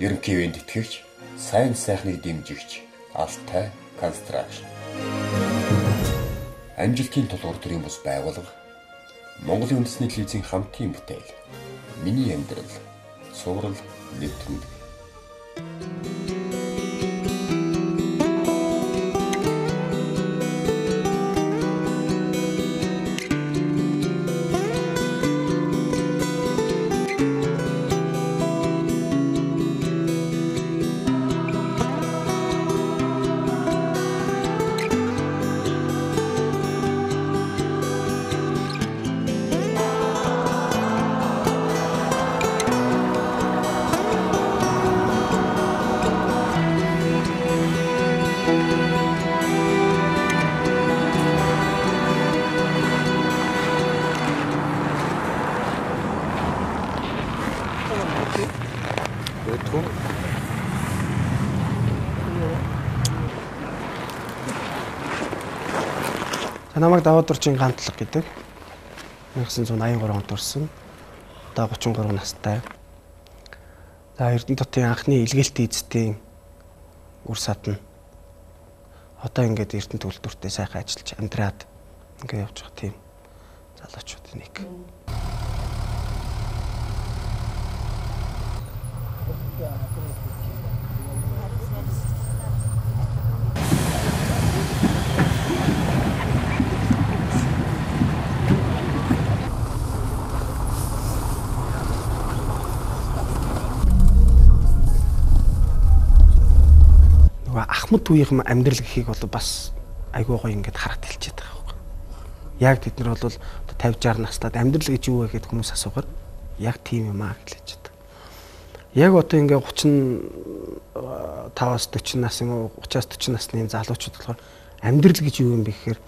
Ерөнхий ивээн тэтгэгч, сайн сайхныг дэмжигч Алтай Construction. Амжилтын тулгуур төрийн бус байгууллага, Монголын үндэсний телевизийн хамтын бүтээл, Миний амьдрал, цуврал нэвтрүүлэг. Намайг Даваадурчин Гантлаг гэдэг. 1983 онд төрсэн. Одоо 33 настай. За Эрдэнэ хотын анхны илгээлтийн эзэдийн үр садна. Одоо ингээд Эрдэнэ төлөвлөлтөөр сайхан ажиллаж амьдраад ингээд явж байгаа тийм залуучуудын нэг. Ахмад үеийн амьдрал гэхийг бол бас айгүй гоё ингээд хараад хэлчихэд байгаа байхгүй. Яг тэд нар бол 50 60 настайд амьдрал гэж юу вэ гэдээ хүмүүс асуугаар яг тийм юм аа гэж хэлж байгаа. Яг одоо ингээд 35-аас 40 нас юм уу 30-аас 40 насны залуучууд болохоор амьдрал гэж юу юм бэ гэхээр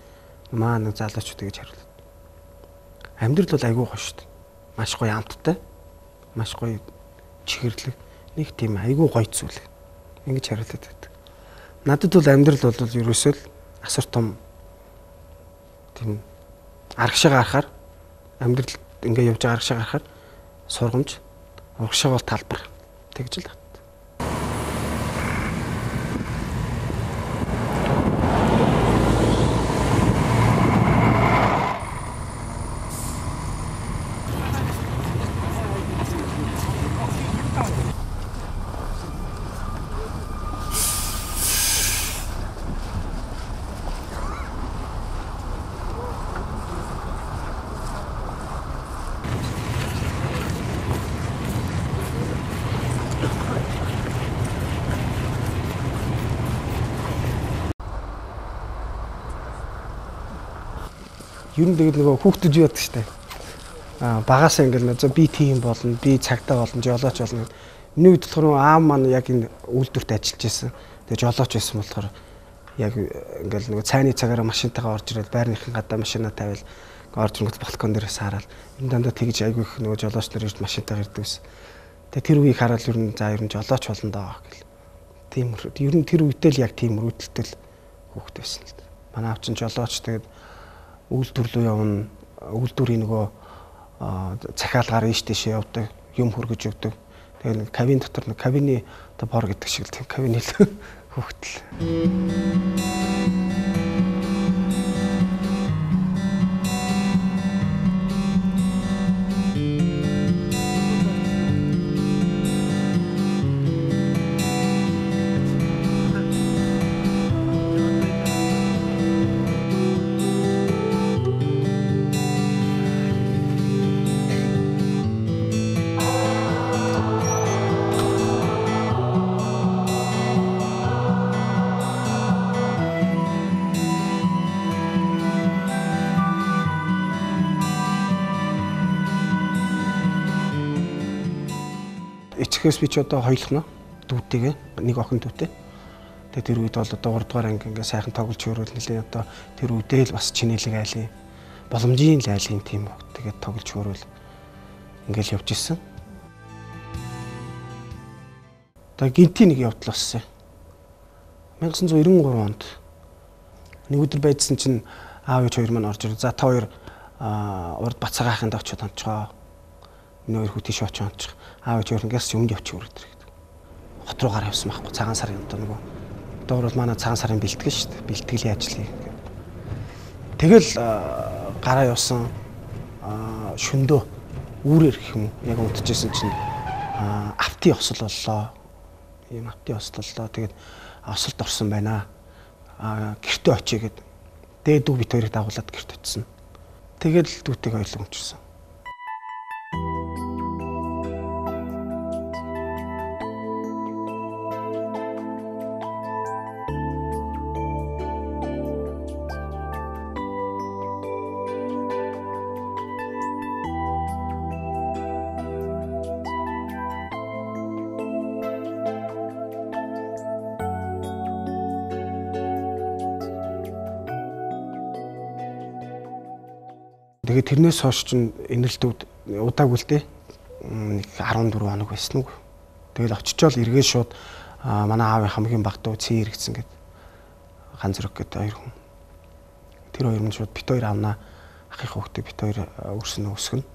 маа нэг залуучууд гэж хариулаад. Амьдрал бол айгүй гоё шүү дээ. Маш гоё амттай. Маш гоё чихэрлэг. Нэг тийм айгүй гоё зүйл. Ингэж хариулаад байдаг. Надад бол амьдрал бол ерөөсөө л асар том тийм аргашаа гарахаар амьдрал ингээ явж байгаа аргашаа гарахаар сургамж, урагшаа бол талбар тэгж л байна. Ер нь тэгээд нөгөө хүүхдүүд юу яадаг штэ. Багасаа ингээл нөө би тийм болно, би цагтаа болно, жолооч болно. Миний үед болохоор аав маань яг энэ үйлдвэрт ажиллаж байсан. Тэгээд жолооч байсан болохоор яг ингээл нөгөө цайны цагаараа машинтайгаа орж ирээд байрныхан гадаа машинаа тавиал орж ирэнгүүт балкон дээрээс хараад ер нь дандаа тэгж айгүй их нөгөө жолооч нар ирж машинтайгаа ирдэг байсан. Тэгээд тэр үеийг хараад ер нь за ер нь жолооч болно доо гэл. Тийм ер нь тэр үедээ л яг тийм мөрөөдөлтэй л хүүхэд байсан л да. Манай аав чинь жолооч тэгээд үйлдвэр рүү явна, үйлдвэрийн нөгөө захиалгаар ийш тийшээ явдаг, юм хөргөж өгдөг. Тэгээ нэг кабин дотор нэг кабины одоо бор гэдэг шиг л тийм кабины л хүүхдэл. Эцгээс би ч одоо хоёулахна дүүтэйгээ нэг охин дүүтэй. Тэгээ тэр үед бол одоо 3 дугаар анги ингээ сайхан тоглож хөрөөл нэлээ одоо тэр үедээ л бас чинэлэг айлын боломжийн л айлын тийм үг тэгээд тоглож хөрөөл ингээл явж исэн. Одоо гинтийн нэг явдал болсон. 1993 онд нэг өдөр байжсан чинь аав ээж хоёр маань орж ирээ. За та хоёр урд бацаагаахынд очиод онцгоо. Миний хоёр хүү тийш очиж онцох. Аав ээж хоёр ингээс өмнө явчих өрөөд гэдэг. Хот руу гараа явсан байхгүй цагаан сарын одоо нөгөө одоо бол манай цагаан сарын бэлтгэл шүү дээ. Бэлтгэлийн ажил хийх. Тэгэл гараа явсан шөндөө үүрээр гэх юм уу яг унтжсэн чинь автын осол боллоо. Ийм автын осол боллоо. Тэгээд осолд орсон байна. Гэртээ очие гэд. Тэгээд дүү бит хоёрыг дагуулад гэрт очисон. Тэгэл дүүтэйг хоёулаа өмчөрсөн. Тэгээд тэрнээс хойш чинь инэрл төвд удаагүй л дээ. Нэг 14 хоног байсан уу. Тэгэл очичоол эргээд шууд манай аавын хамгийн баг дүү цээ иргэсэн гэд ганц зэрэг гэд хоёр хүн. Тэр хоёр нь шууд бит хоёр авнаа. Ахын хүүхдээ бит хоёр өрснө өсгөн.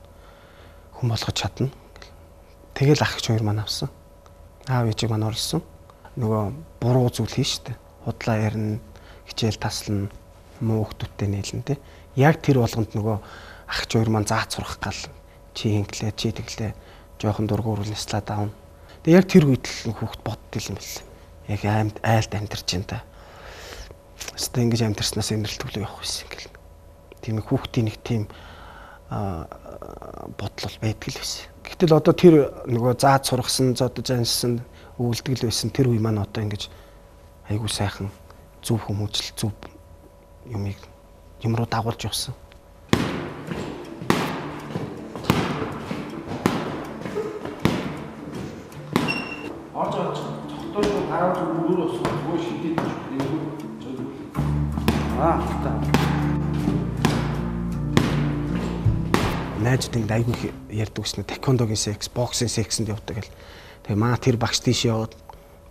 Хүн болгож чадна. Тэгэл ах эгч хоёр маань авсан. Аав ээжийг маань орлсон. Нөгөө буруу зүйл хийн штэ. Худлаа ярина, хичээл таслана, муу хүүхдүүдтэй нийлнэ те. Яг тэр болгонд нөгөө ах эгч хоёр маань заац сурах гал чи хинглээ, чи тэглээ, жоохон дургуурл няслаад аавна. Тэгээ яг тэр үед л хүүхд боддол юм бэл. Яг амьд айлд амьдарч юм да. Хэвээ ингэж амьдарснаас инэрл төвлөө явах байсан ингээл. Тийм их хүүхдийн нэг тийм бодол бол байдаг л байсан. Гэтэл одоо тэр нөгөө заац сургасан, зодож ансан, өвөлдгөл байсан тэр үе маань одоо ингэж айгуу сайхан зөв хүмүүжил, зөв юмыг юм руу дагуулж явсан. Орж орж цогтойшгүй гараад өөр босгоо зүгээр шидээд аа та. Найзууд ингэ айгүй их ярьдаг гэсэн тэквондогийн секс, боксing сексэнд явдаг гэл. Тэгээ маа тэр багш тийш яваад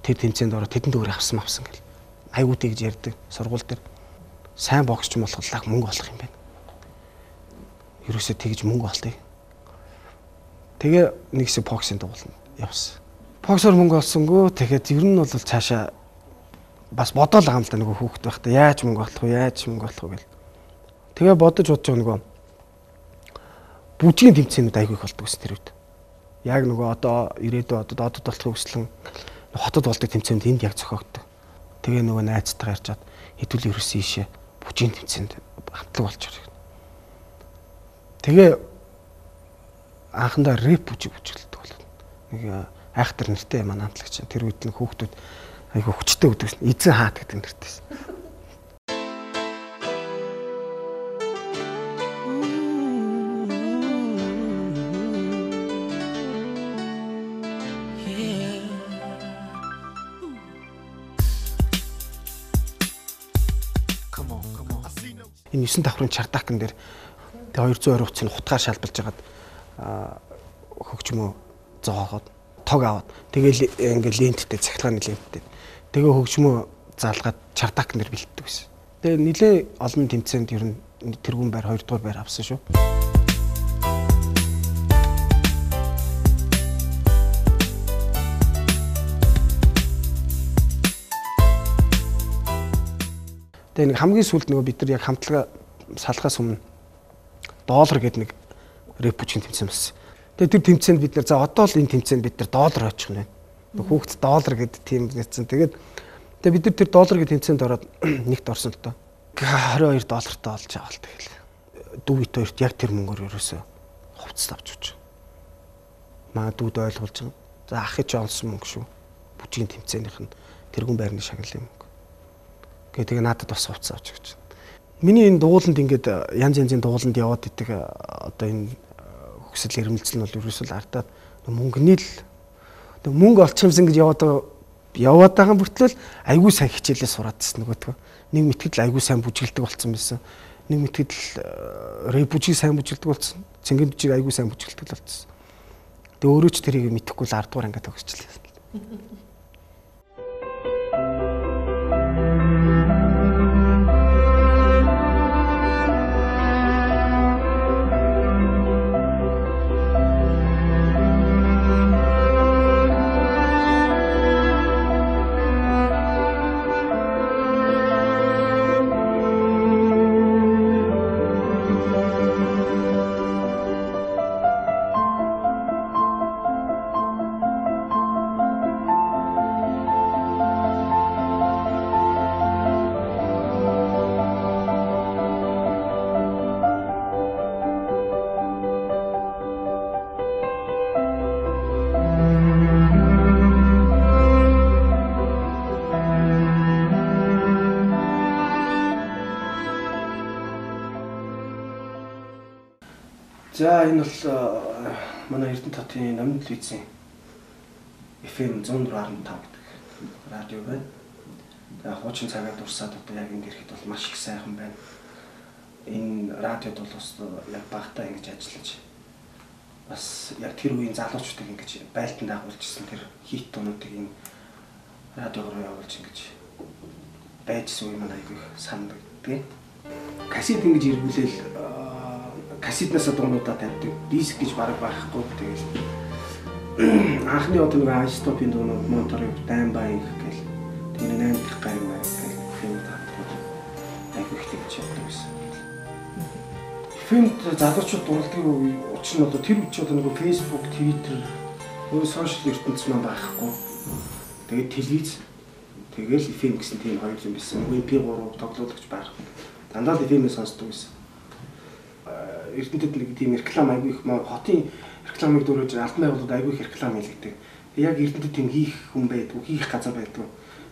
тэр тэмцээнд ороод тэдэнд өөр авсан гэл. Айгүй тэгж ярьдаг сургууль дээр. Сайн боксч юм болох лаг мөнгө олох юм байна. Ерөөсөө тэгж мөнгө олтыг. Тэгээ нэг хэсэг боксing дугуулна явсан. Боксоор мөнгө олсонгүй. Тэгээд ер нь бол цаашаа бас бодоол байгаа юм л да нөгөө хүүхэд байхдаа яаж мөнгө олох вэ? Яаж мөнгө олох вэ гэл. Тэгээ бодож бодож нөгөө бүжгийн тэмцээнүүд айгүй их болдог гэсэн тэр үед. Яг нөгөө одоо ирээдүй одод одод болохын хүслэн хотод болдог тэмцээнд энд яг зохиогддог. Тэгээ нөгөө найзтайгаа ярьжаад хэдүүл ерөөсөө ийшээ бүжгийн тэмцээнд хамтлаг болж байгаа. Тэгээ анхандаа рэп бүжиг бүжиглэдэг болов. Нэг айхтар нэртэй манай хамтлагч. Тэр үед нь хүүхдүүд айгүй хүчтэй өгдөг шин. Эзэн хаат гэдэг нэртэйсэн. Энэ 9 давхрын чардакн дээр тэгээ 220 утсыг хутгаар шалбалж хагаад хөгжмөө зоогоод тог аваад тэгэл ингээ ленттэй цахилгааны ленттэй тэгээ хөгжмөө залгаад чардакн дээр бэлтдэг байсан. Тэгээ нэлээ олон тэмцээнд ер нь тэргүүн байр 2 дугаар байр авсан шүү. Тэгээ нэг хамгийн сүүлд нөгөө бид нар яг хамтлага салахаас өмнө доллар гэдэг нэг рэп бүжгийн тэмцээн болсон. Тэгээ тэр тэмцээнд бид нар за одоо л энэ тэмцээнд бид нар доллар очих нь байна. Хүүхд доллар гэдэг тийм нэгдсэн. Тэгээд тэгээ бид нар тэр доллар гэдэг тэмцээнд ороод нэгт орсон л доо. 22 доллартай олж авал тэгэл. Дүү бит хоёрт яг тэр мөнгөөр ерөөсөө хувцас авч өгч. Маа дүүд ойлгуулж байгаа. За ах чи олсон мөнгө шүү. Бүжгийн тэмцээнийх нь тэргүүн байрны шагналын мөнгө. Тэгээ надад бас хувцас авч өгч. Миний энэ дууланд ингээд янз янзын дууланд яваад идэг одоо энэ хүсэл эрмэлзэл нь бол ерөөсөө л ардаад мөнгөний л мөнгө олчих юмсан гэж яваад байгаа мөртлөө айгүй сайн хичээлээ сураад ирсэн нөгөөдгөө. Нэг мэтгэл айгүй сайн бүжгэлдэг болсон байсан. Нэг мэтгэл рэп бүжгийг сайн бүжгэлдэг болсон. Цэнгэн бүжгийг айгүй сайн бүжгэлдэг болсон. Тэгээ өөрөө ч тэрийг мэдэхгүй л 10 дугаар ангид төгсчлээ. За энэ бол манай Эрдэнэт хотын Номин телевизийн FM 104.5 гэдэг радио байна. За хуучин цагаа дурсаад одоо яг энд ирэхэд бол маш их сайхан байна. Энэ радиод бол бас яг багтаа ингэж ажиллаж бас яг тэр үеийн залуучуудыг ингэж байлдан дагуулжсэн тэр хит дуунуудыг энэ радиогоор явуулж ингэж байжсан үе маань айгүй их санагддаг. Кассет ингэж эргүүлээл кассетнаас дуунуудаа тавьдаг. Диск гэж бараг байхгүй. Тэгэл анхны одоо нэг Айстопын дуунууд Монторыг Дайн Баян гэл тэгээ 8 дахь гарын маяг гэл юм таатгууд айгүй их тэгж явдаг байсан. FM-д залуучууд дурладаг учир нь одоо тэр үеч одоо нөгөө Facebook, Twitter, нөгөө сошиал ертөнц маань байхгүй. Тэгээд телевиз, тэгэл FM гэсэн тийм хоёр юм байсан. Нөгөө MP3 тоглуулагч байхгүй. Дандаа л FM-ийг сонсдог байсан. Эрдэнэтэд нэг тийм реклам айгүй их хотын рекламыг дөрөж албан байгууллагууд айгүй их реклам хийлэгдэг. Яг Эрдэнэтэд тийм хийх хүн байдгүй, хийх газар байдгүй.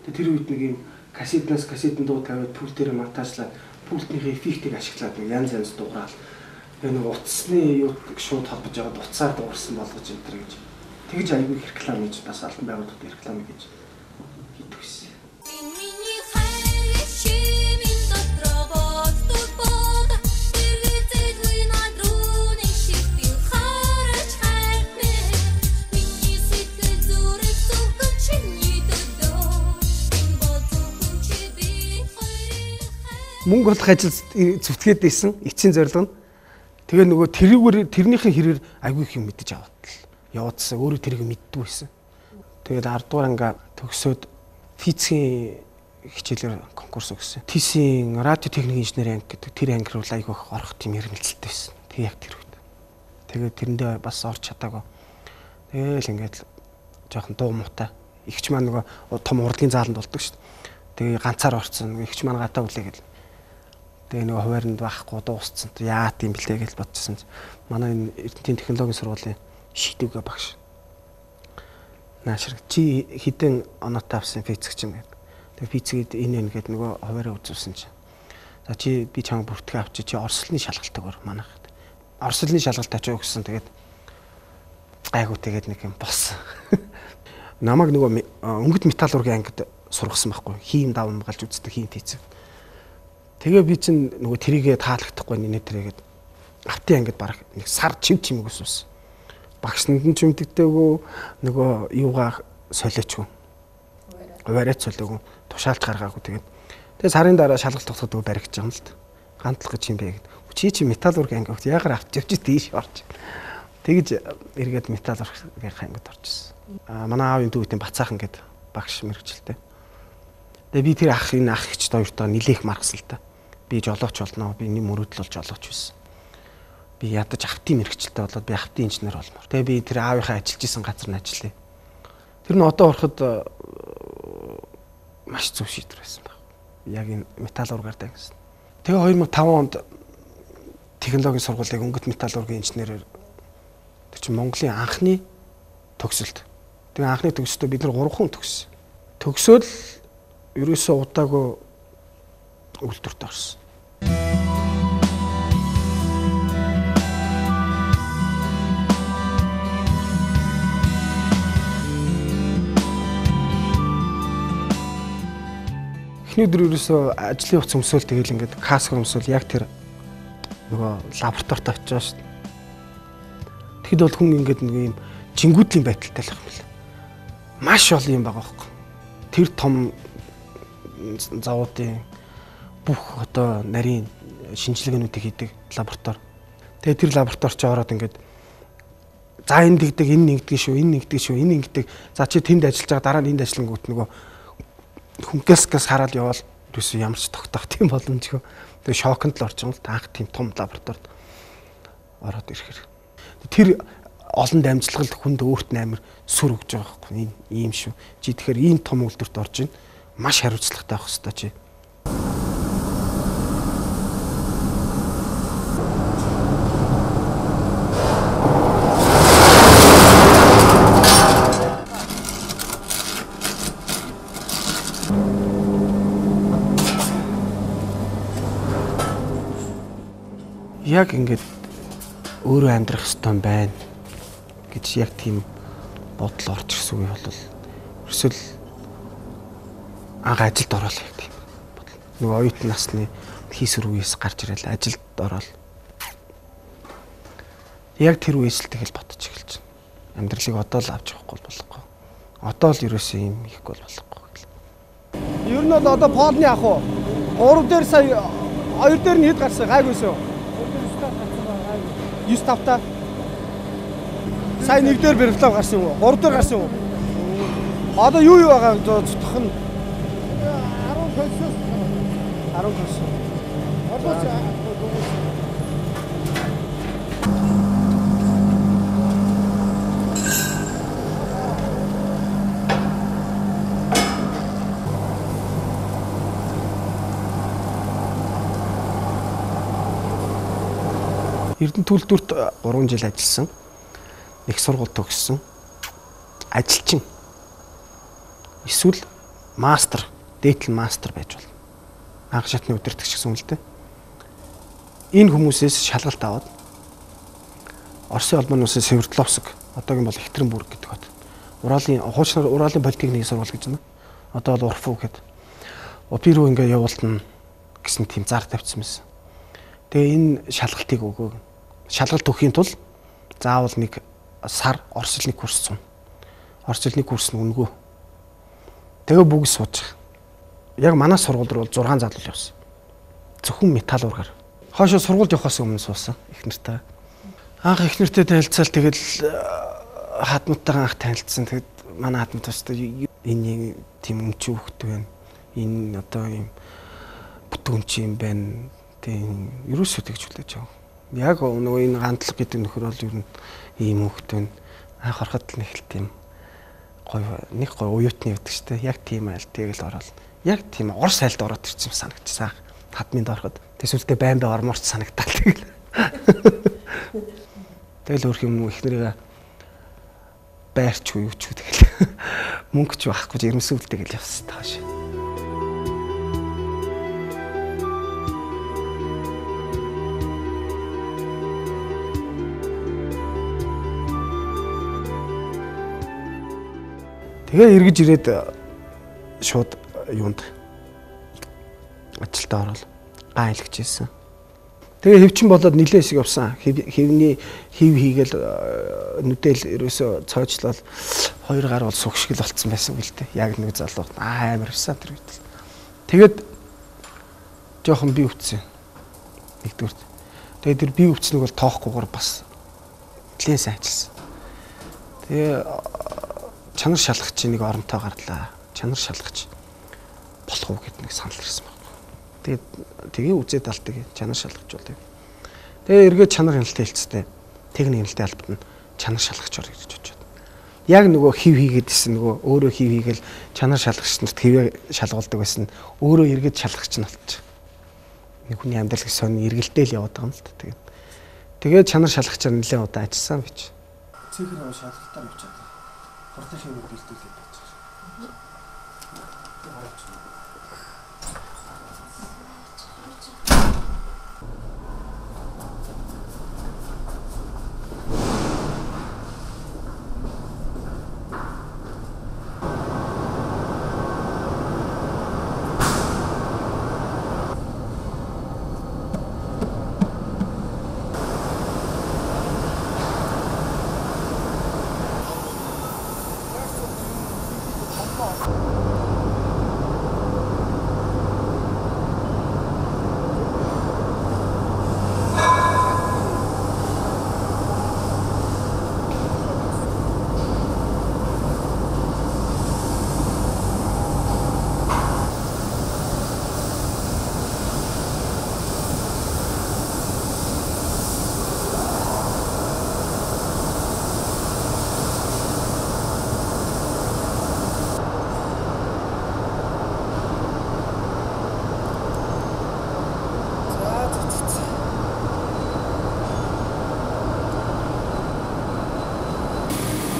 Тэгээд тэр үед нэг юм кассетнаас кассетэн дуу тавиад пультээр монтажлаад пультийнхээ эффектийг ашиглаад нэг янз янз дуурал. Тэгээ нэг утасны юу шууд холбож яваад утсаар дуурсан болгож энэ төр гэж. Тэгж айгүй их реклам хийж бас албан байгууллагууд реклам хийж хийдэг байсан. Мөнгө олох ажил зүтгээд байсан эцсийн зорилго нь. Тэгээ нөгөө тэрүүгээр тэрнийхээ хэрээр айгүй их юм мэдэж аваад л яваадсан. Өөрөө тэрийг мэддгүй байсан. Тэгээд 10 дугаар анги төгсөөд физикийн хичээлээр конкурс өгсөн. ТИС-ийн радио техникийн инженер анги гэдэг тэр анги руу айгүй их орох тийм эрмэлзэлтэй байсан. Тэг яг тэр үед. Тэгээд тэрэндээ бас орч чадаагүй. Тэгээл ингээд жоохон дуу муутай. Игч маань нөгөө том урлагийн зааланд болдог шүү дээ. Тэгээ ганцаар орцсон. Игч маань гадаа үлээгээл. Тэгээ нөгөө хуваарьнд байхгүй дууссан. Яа тийм блэ гэж бодчихсон чинь манай энэ Эрдэнэтийн технологийн сургуулийн шийдвэгээ багш. Наашир чи хэдэн оноотой авсан физик чинь гэдэг. Тэгээ физикэд энэ энэ гэдэг нөгөө хуваараа үзүүлсэн чинь. За чи би чамд бүртгэе авчи чи орслны шалгалтыг өр манайх. Орслны шалгалт очиж өгсөн. Тэгээд гайгүй тэгээд нэг юм болсон. Намайг нөгөө өнгөт металлургийн ангид сургасан байхгүй. Хийм давамгалж үздэг хийм физик. Тэгээ би чинь нөгөө тэрийгэ таалагдахгүй нэ тэрийгээд автын ангид бараг нэг сар чив чимээг өсвөс. Багш нанд нь чимдэгдээгүй нөгөө юугаа солиочгүй. Хуваарайч солиогүй. Тушаалж гаргаагүй тэгээд. Тэгээ сарын дараа шалгалт тогтоход нөгөө баригдаж байгаа юм л та. Гантлах гэж юм бэ гэд. Чи чи металлургийн анги өгч яагаар авч явж тийш орж. Тэгж эргээд металлургийн ангид орчихсон. Аа манай аавын дүүтэн Бацаахан гэд багш мэрэгчлээ. Тэгээ би тэр ах энэ ах ихч хоёртоо нилээх маргасан л та. Би жолооч болно. Би нэг мөрөөдөл бол жолооч байсан. Би ядаж автын мэрэгчлээ болоод би автын инженер болмоор. Тэгээ би тэр аавынхаа ажиллаж исэн газар нь ажиллая. Тэр нь одоо ороход маш зөв шийдвэр байсан баг. Яг энэ металлургаар дангисан. Тэгээ 2005 онд технологийн сургуулийг өнгөт металлургийн инженерээр тэр чинь Монголын анхны төгсөлт. Тэгээ анхны төгсөлтөө бид нар 3 хүн төгссөн. Төгсөөл ерөөсөө удаагүй үйлдвэрт орсон. Эхний өдөр ерөөсөө ажлын хувцас өмсөөл тэгэл ингээд каск өмсөөл яг тэр нөгөө лабораторид очиж шүү дээ. Тэгэхэд бол хүн ингээд нэг юм жингүүдлийн байдалтай л байх юм байна. Маш олон юм байгаа байхгүй. Тэр том завуудын бүх одоо нарийн шинжилгээнүүдийг хийдэг лаборатори. Тэгээ тэр лаборатори чи ороод ингээд за энэ тэгдэг, энэ нэгдэг шүү, энэ нэгдэг шүү, энэ ингэдэг. За чи тэнд ажиллаж байгаа, дараа нь энд ажиллангуут нөгөө хүнкээс гэс хараад яваал юусэн ямар ч тогтоох тийм боломжгүй. Тэгээ шоконд л орж байгаа юм л анх тийм том лабораторид ороод ирэхэр. Тэр олон дамжлагалд хүнд өөрт нь амар сүр өгж байгаа байхгүй. Энэ ийм шүү. Чи тэгэхээр ийм том үйлдвэрт орж ийн маш хариуцлагатай байх ёстой чи. Яг ингээд Өөрөө амьдрах ёстой юм байна гэж яг тийм бодол орж ирсэн үе бол ерөөсөл анх ажилд ороод яг тийм бодол. Нөгөө оюутан насны хийсвэр үеэс гарч ирэл ажилд ороод яг тэр үеэс л тэгэл бодож эхэлж байна. Амьдралыг одоо л авч явахгүй болохгүй. Одоо л ерөөсөө юм хийхгүй болохгүй гэл. Ер нь бол одоо Полны ах уу? 3 дээр сая 2 дээр нь хэд гарсан? Гайгүйсэн. 9 5-та. Сая 1 дээр Берфлав гарсан юм уу? 3 дээр гарсан юм уу? Одоо юу юу байгаа зутах нь 10 консос 10 консос. Одоо Эрдэнэ төлдөрт 3 жил ажилласан. Их сургууль төгссөн. Ажилчин. Эсвэл мастер, дээдл мастер байж болно. Анх шатны удирдагч гэсэн үг л дээ. Энэ хүмүүсээс шалгалт аваад Оросын холбооны улсын Свердловск, одоогийн бол Екатеринбург гэдэг бат. Уралын хуучнаар Уралын политехникийн сургууль гэж байна. Одоо бол УРФУ гэдэг. УПИ руу ингээ явуулна гэсэн тийм зар тавьчихсан байсан. Тэгээ энэ шалгалтыг өгөө. Шалгалт өгөхийн тулд заавал нэг сар орос хэлний курс сууна. Орос хэлний курс нь үнэгүй. Тэгээ бүгд суучих. Яг манай сургууль руу бол 6 залуу явсан. Зөвхөн металлургаар. Хойшоо сургуульд явахаас өмнө суусан их нартайгаа. Анх их нартай танилцаал тэгэл хадматтайгаа анх танилцсан. Тэгэд манай хадмат бас энэ тийм өмчүү хөхт байна. Энэ одоо ийм бүтүүнч юм байна. Тийм ерөөсөө тэгж хүлээж авах. Яг нөгөө энэ гандлаг гэдэг нөхөр бол ер нь ийм хөхт байна. Анх ороход л нэг л тийм гоё нэг гоё уютны явдаг штэ. Яг тийм айл тэгэл ороод яг тийм орос айлд ороод ирсэн юм санагдчихсан. Хадмынд ороход тэсвэлдээ байн бай орморч санагдал тэгэл. Тэгэл өөрх юм эхнэрээ байрч юу ч тэгэл мөнгө ч байхгүй ирэмсүүлдэг тэгэл явсан тааш. Тэгээ эргэж ирээд шууд юунд ажилдаа ороод ган айлгч хийсэн. Тэгээ хэвчин болоод нилээ хэсэг явсан. Хэвний хэв хийгээл нүдэл ерөөсөө цоожлол хоёр гар бол суг шиг л болцсон байсан үл дээ. Яг нэг залуу амар явсан тэр үед. Тэгээд жоохон бие өвдсөн. Нэгдүгürt. Тэгээд тэр бие өвдсөнийг бол тоохгүйгээр бас нилээ сайн ажилласан. Тэгээ чанар шалгахчийн нэг оронтой гарлаа. Чанар шалгахч болох уу гэдэг нэг санал ирсэн байна. Тэгээд тэгээ үзээд алдаг чанар шалгахч бол. Тэгээ эргээд чанар хяналтын хэлцтэй техник хяналтын албад нь чанар шалгахчор гэж очоод. Яг нөгөө хев хийгээд исэн нөгөө өөрөө хев хийгээл чанар шалгахч нарт хэвээ шалгуулдаг байсан. Өөрөө эргээд шалгахч нь болчих. Нэг хүний амьдрал гэж сонь эргэлдээл яваад байгаа юм л та. Тэгээд тэгээ чанар шалгахчаар нэлээд удаа ажилласан гэж. Цэхэр шалгалтаар явчихад. Хурлын юм бэлдүүлээд байж байгаа.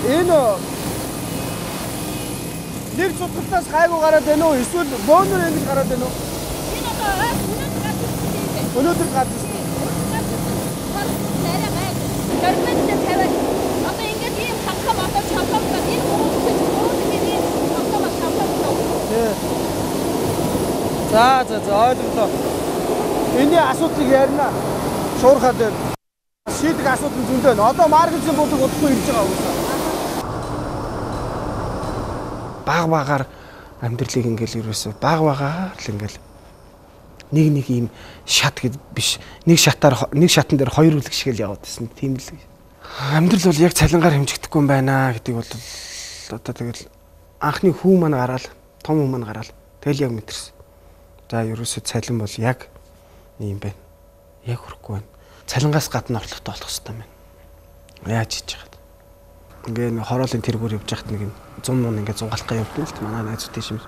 Энэ нэг цутгалтаас гайгүй гараад байна уу? Эсвэл бөөнөр ингэж гараад байна уу? Энэ одоо өнөөдөр гарч ирсэн юм. Өнөөдөр гарч ирсэн. Өнөөдөр гарч ирсэн. Арай гайгүй. За за за ойлголоо. Энэний асуудлыг ярина. Шуурхаа дээр шийдэх асуудал зөндөө байна. Одоо маркетинг буудлыг удахгүй ирж байгаа юм. Баг багаар амьдралыг ингээл ерөөсөө баг багаар л ингээл нэг ийм шат гэд биш. Нэг шатаар нэг шатан дээр хоёр үлэг шиг л яваад байсан. Тийм л. Амьдрал бол яг цалингаар хэмжигдэхгүй юм байна гэдэг бол одоо тэгэл анхны хүү маань гараал, том хүү маань гараал. Тэгэл яг мэдэрсэн. За ерөөсөө цалин бол яг юм байна. Яг хүрэхгүй байна. Цалингаас гадна орлоготой болох хэрэгтэй юм байна. Яаж хийж яагаад. Ингээ нэг хороолын тэргүүр явж байхад нэг юм 100 мун ингээ зунгаалах га явдаг л т манай найзууд тийш юм.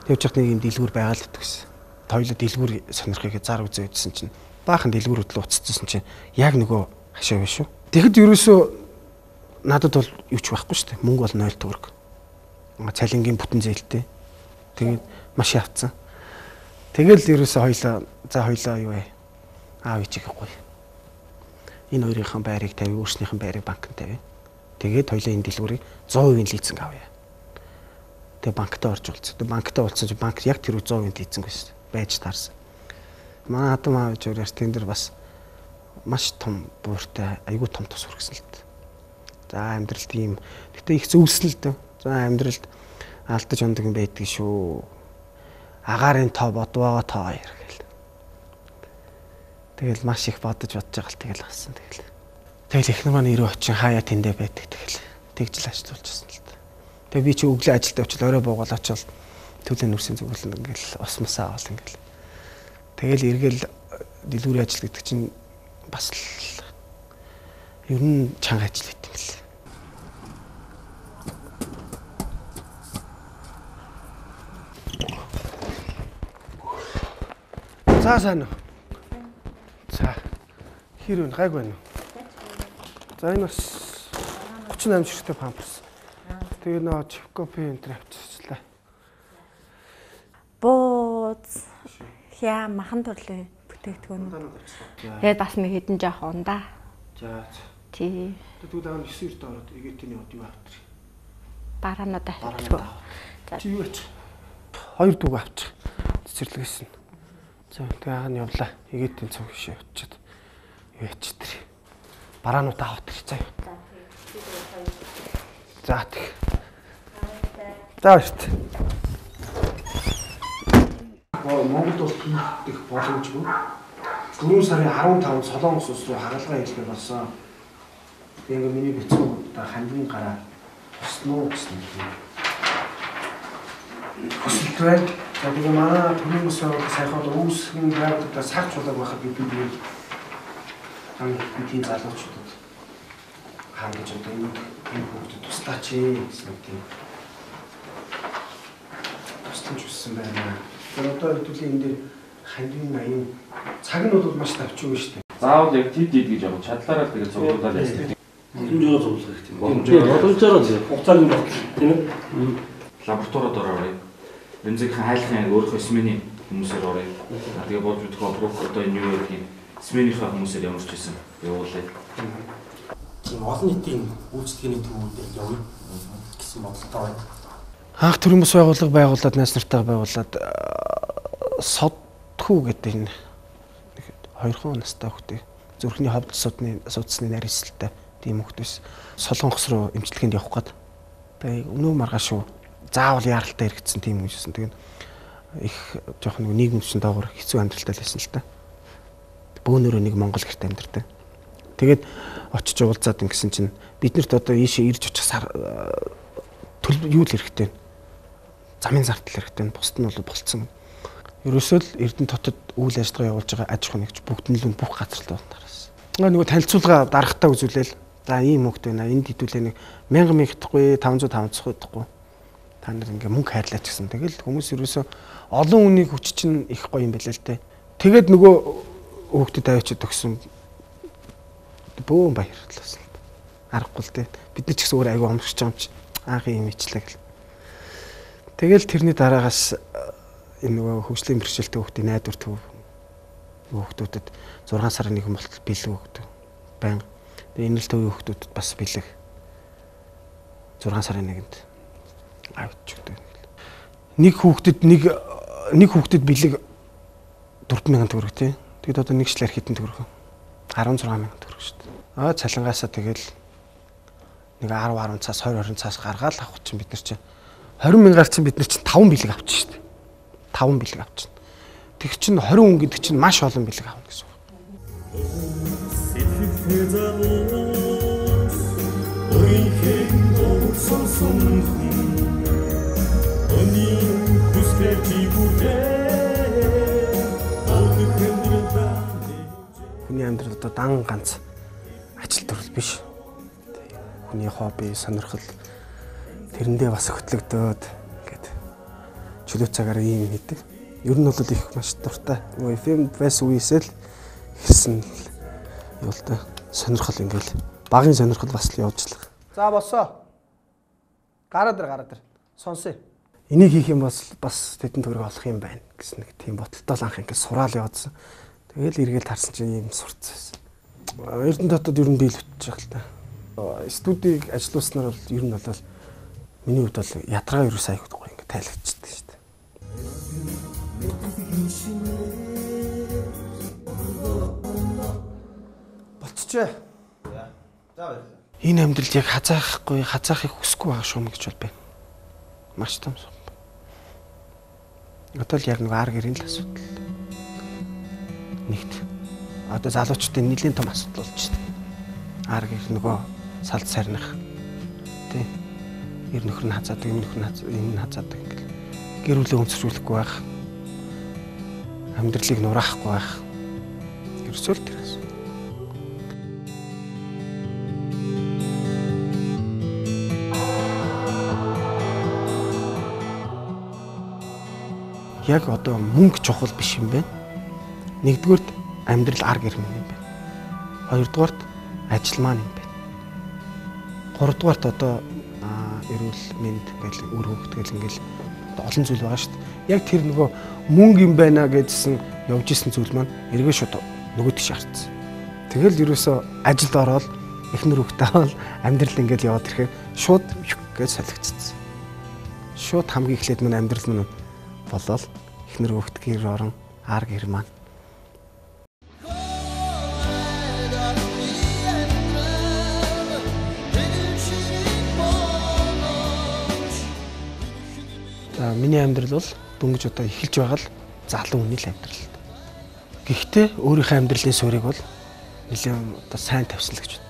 Явж байхад нэг юм дэлгүүр байгаа л гэсэн. Тойлоо дэлгүүр сонирхыг зар үзээ үзсэн чинь баахан дэлгүүр хөдлөө уццсан чинь яг нөгөө хашаа биш үү. Тэгэхэд ерөөсөө надад бол юу ч байхгүй шүү дээ. Мөнгө бол 0 төгрөг. Цалингийн бүтэн зээлтэй. Тэгээд маш явцсан. Тэгэл ерөөсөө хоёлоо за хоёлоо юу вэ? Аав ээжийг гоё. Энэ хоёрынхаа байрыг тавь, өөрснийхэн байрыг банкнд тавь. Тэгээд хоёлоо энэ дэлгүүрийг 100% лизинг авъя. Тэгээ банктай орж уулзсан. Тэгээ банктай уулзсан чинь банк яг тэр 100% лизинг байсан. Байж таарсан. Манай хатам аав ээж өөрөөс тэн дээр бас маш том бууртай, айгүй том тус хүргэсэн л дээ. За амьдралд ийм. Гэтэ их зөвсөн л дээ. За амьдралд алдаж ундаг юм байдаг шүү. Агаарын тоо бодвоо тоо хоёр гэл. Тэгэл маш их бодож байгаа л тэгэл болсон тэгэл. Тэгэл эхнэр маань ирүү очин хаяа тэндэ байдаг тэгэл. Тэгж л ажиллуулчихсан л дээ. Тэгээ би чи өглөө ажилд явчихл орой буугаал очивол төлөө нүрсэн зүгэлэн ингээл ус мусаа авал ингээл. Тэгэл эргэл дэлгүүрийн ажил гэдэг чинь бас л ер нь чанга ажил байт юм л. За сайн уу. За. Хэр вэ? Гайг байна уу? За энэ бас 38 ширхтээ памперс. Тэгээ нөө чипкопи энэ төр авчирчлаа. Бууз, хя махан төрлийн бүтээгдэхүүн. Тэгээд бас нэг хэдэн жоох ундаа. За. Тий. Тэгвэл аа 9 9-д ороод эгээтэний од юу авчих. Бараанууд авчих. За. Чи юу ачих? Хоёр дүүг авчих. Цэцэрлэгээс нь. За тэгээ аах нь явлаа. Эгээдийн цуг шиг явчихад юу ячтэр. Бараануудаа авах тэр заяа. За тэг. За баярт. Монголд бол хийх боломжгүй. 4 сарын 15-нд Солонгос улс руу хагалгаа хийлгэх болсон. Тэгээ ингээ миний бяцхан одоо хандгийн гараа туснуу гэсэн юм. Хүсэлт байна. За тэгээ манай төрийн бас байгууллага саяхан үүсгэн байгууллагад сар чулааг байхад бид нэг бидний залуучуудад хангаж одоо энэ хүүхдэд туслаач гэсэн нэг тийм тусламж хүссэн байна. Тэгэхээр одоо хэдүүлээ энэ дээр хандвийн аян цаг нь бол маш тавчгүй шүү дээ. Заавал яг тэд ид гэж яг чадлаараа л тэгээд цуглуулаад яасан. Боломжоор цуглах хэрэгтэй. Боломжоор хугацааны бодол тийм ээ. Лабораториуд ороо. Бензинхэн хайлахын өөрийнхөө сменийн хүмүүсээр орё. Тэгээ болж мэдэх оброк одоо энэ юу гэх юм сменийнхаа хүмүүсээр ямар ч байсан явуулъя. Тийм олон нийтийн үйлчлэгээний төвүүдээр явъя гэсэн бодолтой байна. Анх төрийн бас байгууллага байгуулад найз нартайгаа байгуулад содхүү гэдэг энэ нэг 2 настай хүүхдээ зүрхний ховдол судасны нарийсэлтэй тийм хүүхд байсан. Солонгос руу эмчилгээнд явах гээд тэгээ өнөө маргааш шүү. Заавал яаралтай хэрэгцсэн тийм хүн шсэн. Тэгээд их жоох нэг нийгэм түвшин доогуур хэцүү амьдралтай л байсан л та. Бөөнөрөө нэг Монгол гэрт амьдардаг. Тэгээд очиж уулзаад ингэсэн чинь биднэрт одоо ийшээ ирж очих сар юу л хэрэгтэй. Замын зардал хэрэгтэй. Бусд нь бол болцсон. Ерөөсөө л Эрдэнэ хотод үйл ажиллагаа явуулж байгаа аж ахуйн нэгж бүгд нь л бүх газар л дарсан. Нөгөө танилцуулга дарахтаа үзүүлээл. За ийм хүүхд байна. Энд хэдүүлээ нэг 1000 мянгаахгүй 500 500 удахгүй. Та нар ингээ мөнгө хайрлаач гэсэн. Тэгэл хүмүүс ерөөсөө олон хүний хүч чинь их гоё юм байлаа л дээ. Тэгээд нөгөө хүүхдэд авчиад өгсөн. Бөөн баярлалаа. Аргагүй л дээ. Бид нар ч гэсэн өөр айгүй омсгож байгаа юм чи. Анх юм ичлээ гэл. Тэгэл тэрний дараагаас энэ нөгөө хөгжлийн бэрхшээлтэй хүүхдийн найдвар төв хүүхдүүдэд 6 сарын нэгэн болтол бэлэг өгдөг. Баян. Тэгээ инэрл төвийн хүүхдүүдэд бас бэлэг 6 сарын нэгэнд авч өгдөг. Нэг хүүхдэд нэг хүүхдэд бэлэг 30,000 төгрөг тий. Тэгэд одоо нэг шлэр хэдэн төгрөг вэ? 16,000 төгрөг шүү дээ. Аа цалингаасаа тэгэл нэг 10 10 цаас 20 20 цаас гаргаал авах чинь бид нар чинь 20,000-аар чинь бид нар чинь 5 бэлэг авчих шүү дээ. 5 бэлэг авчихна. Тэг чинь 20 хүн гэдэг чинь маш олон бэлэг авна гэсэн үг. Хүний амьдрал одоо дан ганц ажил төрөл биш. Хүний хобби, сонирхол тэрэндээ бас хөтлөгдөөд ингээд чөлөө цагаараа ийм хийдэг. Ер нь бол их маш дуртай. Нөгөө FM байсан үеэсээ л хэлсэн юу л да сонирхол ингээл багын сонирхол бас л явж л. За болсоо. Гараад ир гараад ир. Сонсъё. Энийг хийх юм бол бас тэдэн төгрөг олох юм байна гэсэн нэг тийм бодолтой л анх ингээд сураал явуулсан. Тэгэл эргээл тарсан чинь ийм сурцсан байсан. Эрдэнэ дотод ер нь биелүүлчих л та. Студийг ажилуулснаар бол ер нь бол миний хувьд бол ядаргаа ерөөсөө айгуу гоё ингээд тайлагдчихдаг шүү дээ. Болчихжээ. За баярлалаа. Энэ амьдралд яг хазаахгүй, хазаахыг хүсэхгүй байгаа шум гэж бол байна. Маш том сум. Одоо л яг нэг ар гэрийн л асуудал. Нэгт. Одоо залуучдын нэлийн том асуудал болж байна. Ар гэр нөгөө салд сарних. Тэ. Эр нөхөр нь хазаадаг, юм нөхөр нь юм нь хазаадаг ингээл. Гэр бүлээ өнцөржүүлэхгүй байх. Амьдралыг нураахгүй байх. Ерөөсөө л тэр асуудал. Яг одоо мөнгө чухал биш юм байна. Нэгдүгээрт амьдрал ар гэр минь юм байна. Хоёрдугаарт ажил маань юм байна. Гуравдугаарт одоо эрүүл мэнд гэл үр хөвгт гэл ингээл олон зүйл байгаа шүү дээ. Яг тэр нөгөө мөнгө юм байна гэдсэн явж исэн зүйл маань эргээ шууд нөгөө тийш харцсан. Тэгэл ерөөсөө ажилд ороод эхнэр хөвгт аваад амьдрал ингээл яваад ирэхээр шууд гэж солигдсон. Шууд хамгийн эхлээд маань амьдрал минь болол эхнэр хөвгт гэр орон ар гэр маань. За миний амьдрал бол дөнгөж одоо эхэлж байгаа л залуу хүний л амьдрал. Гэхдээ өөрийнхөө амьдралын суурийг бол нэлээд одоо сайн тавьсан л гэж боддог.